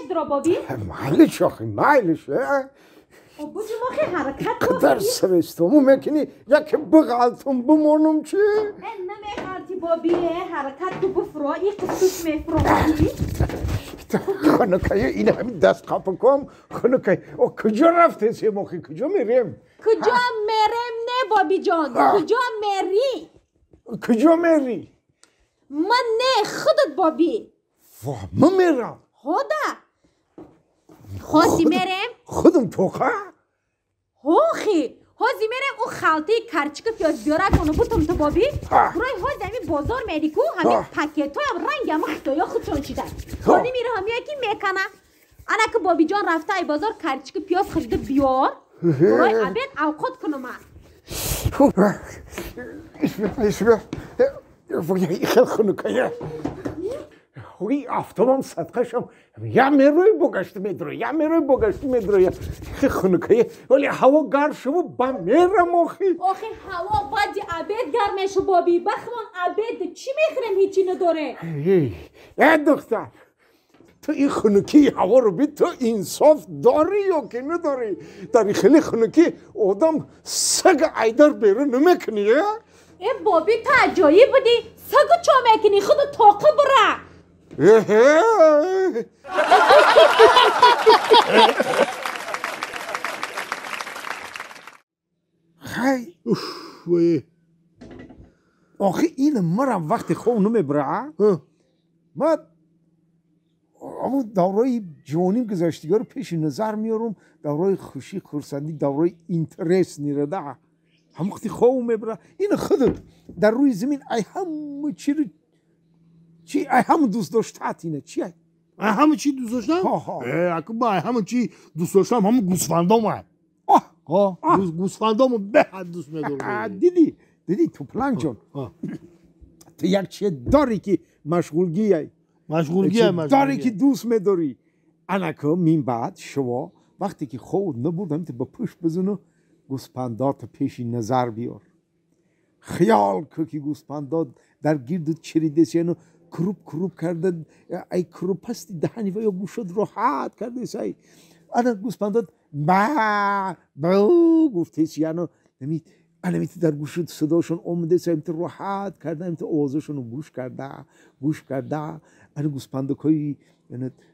пеш дро бобӣ. Майлиш охи, майлиш. Буҷи мохи ҳаракат кун. Қадар срестому мекунӣ, яке биғалтум бимонум чӣ? Намеғалти бобӣ, ҳаракат ку буфро, и қисус мефро. Хонакай, ин ҳамин даст қапаком, хонакай. О куҷо рафтесем охи, куҷо мерем? Куҷо мерем не бобиҷон, куҷо мерӣ? Куҷо мерӣ? Ман не, худат бобӣ. Ва, ман мерам. Хода. Ҳози мерем? Худам тоқа? Ҳохи. Ҳози мерем ӯ халтаи карчика пиёз биёрад оно бутум ту бобӣ. Бурой ҳози ҳамин бозор мери ку, ҳамин пакетҳоям ранги ҳама хитоё худшон шида. Хони мира ҳамия ки мекана. Ана ки бобиҷон рафта ай бозор карчика пиёз харида биёр. Бурой обед авқот кунам. Хел хунукая. Ой, автомам садқашам. Я мерои богашт медро, я мерои богашт медро. Хунукая. Вале ҳаво гарм шуд, ба мерам охи. Охи ҳаво баъди обед гарм мешу бобӣ. Бахмон обед чӣ мехӯрем ҳечи надоре. Э духтар, ту ин хунукии ҳаворо би ту инсоф дорӣ ё ки надорӣ? Дар ин хеле хунукӣ одам саг айдар берун намекунӣ, э? Э бобӣ ту аҷоиб будӣ. Сагу чо мекунӣ? Худу тоқа бура. Хай, охи ин марам вақти хоб намебара. Ман ҳамон давраи ҷавоним гузаштагиро пеши назар меорам, давраи хушӣ, хурсандӣ, давраи интерес нирада. Ҳам вақти хоб мебара. Ин худат дар рӯи замин ай ҳама чиро чӣ ай ҳама дӯст доштаат ина чӣ ай? Ай ҳама чӣ дӯст доштам? Аку ба ай ҳама чӣ дӯст доштам ҳама гӯсфандом ай. Гӯсфандому беҳад дӯст медорам. Дидӣ, дидӣ Тупланг ҷон. Ту як чизе дорӣ ки машғулгӣ ай. Машғулгӣ ай, машғулгӣ. Дорӣ ки дӯст медорӣ. Анаку мин баъд шумо вақте ки хоб набурд ҳамин ба пушт бизану гӯсфандото пеши назар биёр. Хиёл кун ки гӯсфандот дар гирду чиридес яъне круп круп карда, ай круп пасти даҳани ва ё гӯшот роҳат кардес ай. Ана гӯсфандот ба бу гуфтес яъне анамит дар гӯшот садошон омадес ай роҳат карда, амит овозашонро гӯш карда, гӯш карда. Ана гӯсфандакҳои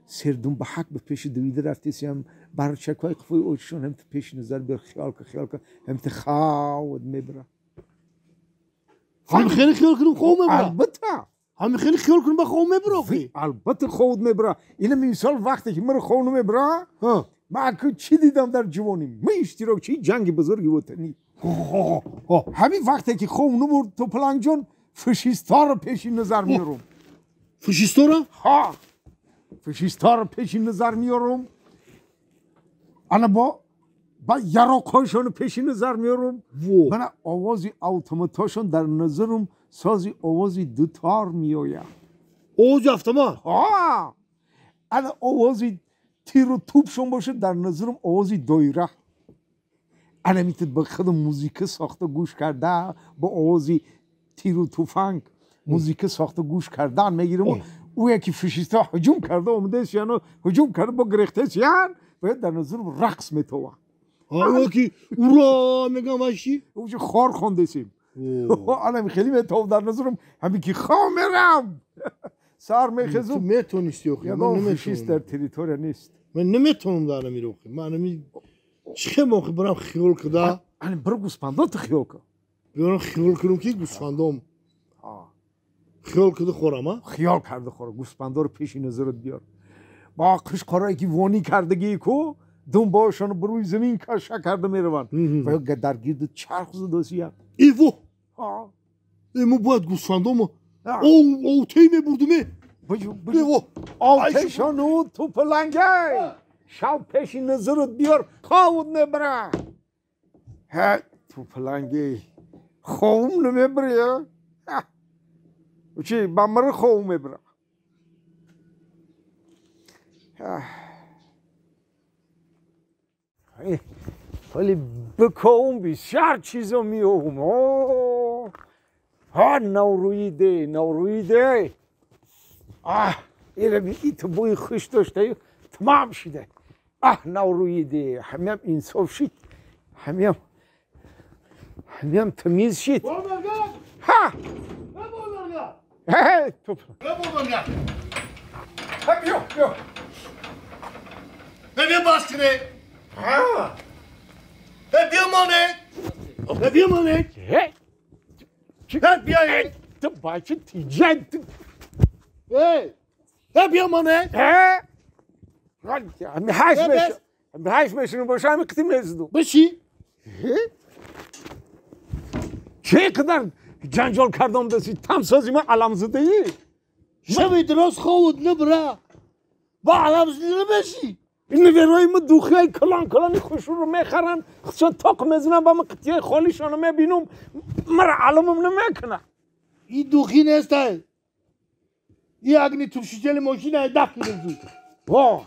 сердум ба ҳақ ба пеши давида рафтес ям барчакҳои қафои очишон ҳамит пеши назар биёр, хиёл кун, хиёл кун, ҳамит хавд мебара. Ҳам хеле хиёл кунам хов мебара. Албатта. Ҳам хеле хиёл кунам ба хов мебара охи. Албатта хов мебара. Ина мисол вақте ки маро хов намебара, ман аку чӣ дидам дар ҷавонӣ? Ман иштирокчии ҷанги бузурги ватанӣ. Ҳамин вақте ки хов набурд Тупланг ҷон, фашистҳоро пеши назар меорам. Фашистҳоро? Ҳа. Фашистҳоро пеши назар меорам. Ана бо яроқҳояшонро пеши назар меорам. Мана овози автоматҳошон дар назарам сози овози дутор меояд. Овози автомат? Ҳа. Ана овози тиру тӯпшон бошад дар назарам овози доира. Ана митад ба худам музика сохта гӯш карда, бо овози тиру туфанг музика сохта гӯш кардан мегирам. Ӯ яки фашистҳо ҳуҷум карда омадес яъне ҳуҷум карда бо гирехтес ян бояд дар назарам рақс метовад. Ҳа ки ура мегам ваши? Ӯ хор хондесем. Анам хеле метов дар назарам ҳамин ки хов мерам. Сар мехезум. Ту метонисти охи. Ягон фашист дар территория нест. Ман наметонам дар амир охи. Ман ами чӣ мохи барам хиёл куда? Ани бир гӯсфандо ту хиёл кун. Биёрам хиёл кунам ки гӯсфандом. Хиёл куда хӯрам, а? Хиёл карда хӯра. Гӯсфандоро пеши назарат биёр. Бо қишқорое ки вонӣ кардагии ку дунбоашонро ба рӯи замин каша карда мераванд. Ва ё дар гирду чарх задосия. Э во! Э мо бояд гӯсфандомо овтей мебурдуме. Овтешону Туплангай! Шав пеши назарат биёр, ховут мебара. Ҳа, Туплангай, ховум намебарӣ? Чӣ, ба мара хов мебара. Вале биковум бисёр чизо меовум. Ҳа, наврӯиде, наврӯиде. Аҳ, ира ит бӯи хуш доштаю тамом шида. Аҳ наврӯиде ҳамиам инсоф шид, ҳамиам тамиз шид. Ҳа биё биё биё бас кне. Биё моне. Биё моне. Биё. Ту бача тиҷа. Биё моне. Ҳашт мешину боша ҳами қити мезиду. Биши? Чӣ қадар ҷанҷол кардам даси тамсози ма аламзидаӣ? Шаби дроз ховуд набра. Ба аламзида набеши. Ин верои ма духиҳои калон калони хушрӯро мехаранд, худшон тоқ мезананд, ба ма қитиҳои холишонро мебинум, мара аламам намекунад. И духи нестай. И огнетушители мошина даф мезуд. Во!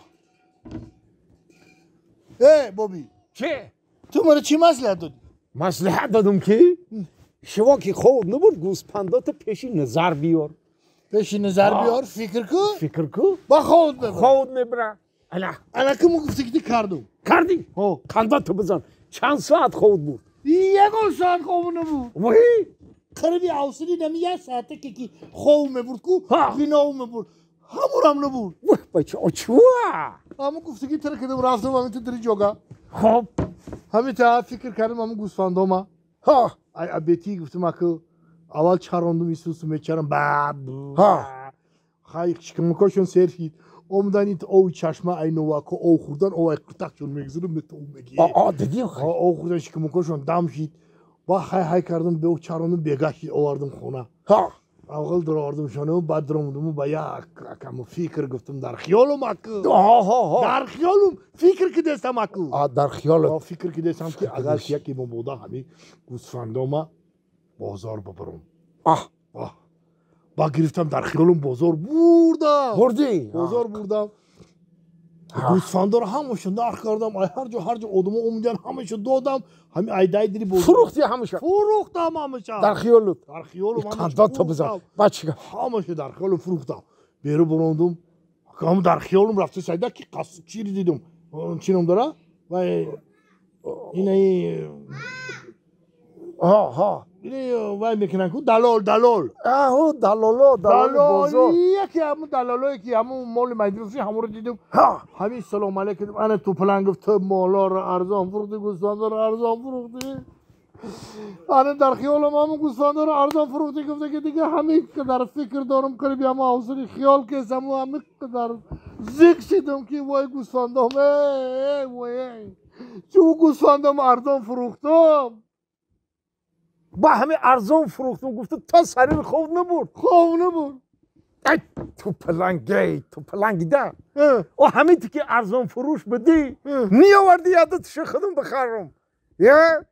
Э, Боби. Чӣ? Ту мара чӣ маслиҳат додӣ? Маслиҳат додум ки шумо ки хов набурд, гӯспандото пеши назар биёр. Пеши назар биёр, фикр ку? Фикр ку? Ба ховуд мебара. Ховуд мебара. Ала. Ала ки мо гуфтӣ ки ту кардум. Кардӣ? Ҳо. Қандото бизан. Чанд соат ховуд бурд? Ягон соат ховуд набурд. Вой! Қариби авсири нами як соате ки хов мебурд ку, ғино мебурд. Ҳамурам набурд. Вой, бача, очуа? Ҳамун гуфтагӣ тара кардам, рафтам ҳамин ту дари ҷога. Хоб. Ҳамин та фикр кардам ҳамун гӯсфандома. Ҳа. Ай абетӣ гуфтам аку аввал чарондум исусу мечарам ба. Ҳа. Хай шикамакошон сер шид. Омадан ин ови чашма ай новако ов хӯрдан, ов ай қуртақшон мегзирам мета ов меги. А, дидӣ? Ов хӯрдан шикамакошон дам шид. Ба хай хай кардам, бео чарондум бега шид овардам хона. Ҳа. Аввал даровардам шону, баъд даромадуму ба як акаму фикр гуфтам дар хиёлум аку. Дар хиёлум фикр кидестам аку. А дар хиёлат фикр кидестам ки агар яке мобода ҳами гӯсфандома бозор бибарам. Аҳ. Ба гирифтам дар хиёлум бозор бурдам. Бурдӣ? Бозор бурдам. Гӯсфандоро ҳамашо нарх кардам, ай ҳар ҷо ҳар ҷо одамо омадан ҳамашо додам, ҳами айдай дири бозор. Фурӯхтӣ ҳамаша? Фурӯхтам ҳамаша. Дар хиёлут? Дар хиёлум ҳамаша. Қандото бизан. Бача. Ҳамаша дар хиёлум фурӯхтам. Беру барондум. Ҳам дар хиёлум рафта сайда ки чири дидум. Чӣ ном дора? Вай инаи ҳа ҳа. Инаи вай мекунанд ку далол далол. Аҳо далоло далоли бозор. Яке ҳамун далолое ки ҳамун моли майдонси ҳамонро дидум. Ҳа. Ҳамин салом алейкум ана тупаланг гуфт ту молоро арзон фурӯхтӣ, гӯсфандоро арзон фурӯхтӣ. Ана дар хиёлам ҳамун гӯсфандоро арзон фурӯхтӣ гуфта ки дига ҳамин қадар фикр дорам қариби ҳама ҳавсари хиёл кесам ҳамин қадар зиқ шидам ки вой гӯсфандом э вой чу гӯсфандом арзон фурӯхтам. Ба ҳамин арзон фурӯхтум гуфта то сарир хов набурд. Хов набурд. Ай тупалангей тупалангида. О ҳамин ти ки арзон фурӯш будӣ меовардӣ ядатша худам бихарам. Е?